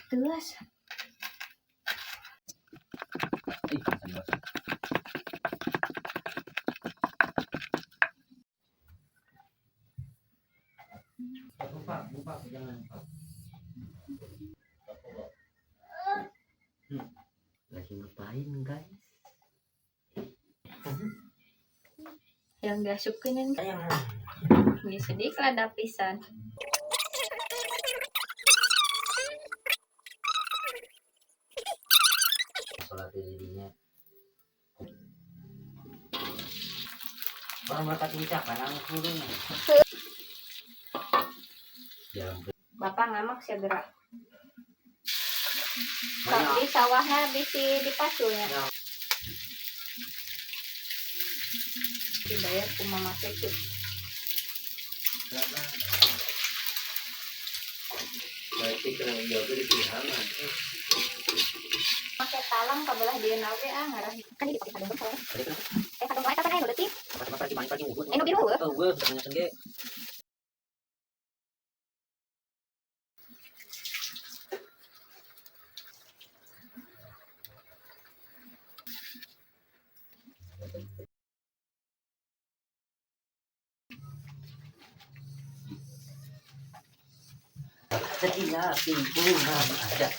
Teus. Ih, serius. Buka, buka, jangan lupa. Lagi ngapain, guys? Yang diasupkeun ini sedih lada pisan. Sholat dirinya. Orang mereka cincak kan anu kudu. Ya, Bapak ngamak segera. Di sawahnya bisi dipaculnya. Ya. Dibayar ku mama kecil. Berarti kena jawab di pilihangan. Make talang kabelah dia nawe ah ngarah. Kan dipakai kadang sawah. Eh kadang wae kapan aya nu leutik? Eh nu biru heueuh. Oh, gue punya sengge. Setia bunga ada.